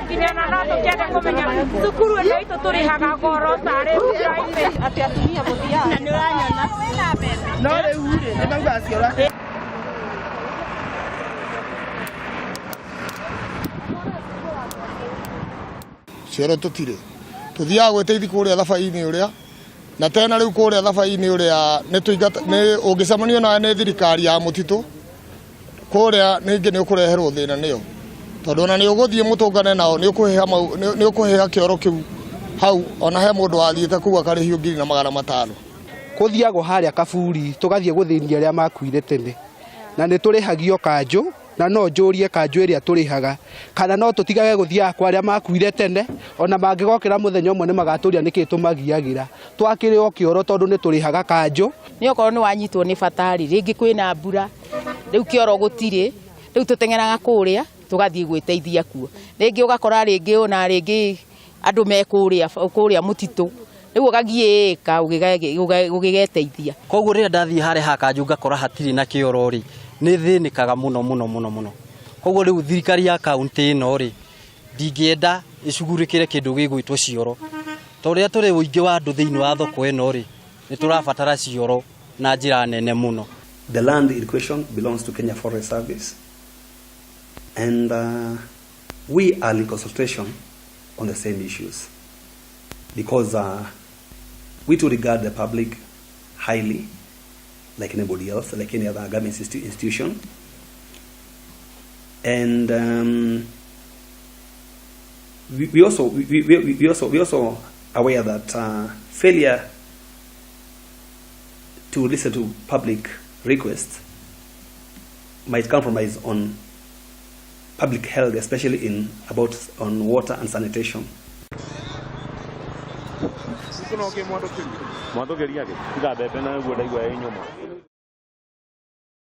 Nginya na no tũkĩenda kũmenya cukuru ĩno itũ tũrĩhaga goro tarĩ private. Atĩ atumia mũthiaga Na nĩ ũranyona. No rĩu rĩ, nĩ maugaga cioro. Cioro tũtirĩ, tũthiaga gwĩteithia kũrĩa thabai-inĩ ũrĩa na tena rĩu kũrĩa thabai-inĩ ũrĩa nĩ tũingata nĩ ũngĩcemanio nawe nĩ thirikari ya mũtitũ kũrĩa ningĩ nĩ ũkũreherwo thĩna nĩo, tondũ ona nĩ ũgũthiĩ mũtũngane nao, nĩ ũkũhĩha mau, nĩ ũkũhĩha kĩoro kĩu hau. Ona he mũndũ wathiĩte kũu akarĩhio 1500. Kũthiagwo harĩa kaburi tũgathiĩ gũthĩnia arĩa makuire tene, na nĩ tũrĩhagio kanjũ, na no njũrie kanjũ ĩrĩa tũrĩhaga kana no tũtigage gũthiaga kwa arĩa makuire tene. Ona mangĩgokĩra mũthenya ũmwe nĩ magatũria nĩkĩ tũmagiagĩra twakĩrĩ o kĩoro, tondũ nĩ tũrĩhaga kanjũ. Nĩ okorwo nĩ wanyitwo nĩ batarĩ, rĩngĩ kwĩna mbura, rĩu kĩoro gũtirĩ, rĩu tũteng'eraga kũrĩa tũgathiĩ gwĩteithia kuo. Rĩngĩ ũgakora rĩngĩ ona rĩngĩ andũ me kũrĩa kũrĩa mũtitũ, rĩu ũgagiĩka ũgĩgeteithia. Koguo rĩrĩa ndathiĩ harĩa ha kanjũ ngakora hatirĩ na kĩoro rĩ, nĩ thĩnĩkaga mũno mũno mũno mũno. Koguo rĩu thirikari ya kaunti ĩno rĩ, ndingĩenda ĩcugurĩkĩre kĩndũ gĩgwĩtwo cioro, tondũ rĩrĩa tũrĩ ũingĩ wa andũ thĩinĩ wa thoko ĩno rĩ, nĩ tũrabatara cioro na njĩra nene mũno. The land in question belongs to Kenya Forest Service, and we are in consultation on the same issues because we too regard the public highly, like anybody else, like any other government institution. And we also we also aware that failure to listen to public requests might compromise on public health, especially in about on water and sanitation. Mwatũgeria gĩ tiga mbembe na nĩguo ndaigua ĩ nyũmũ.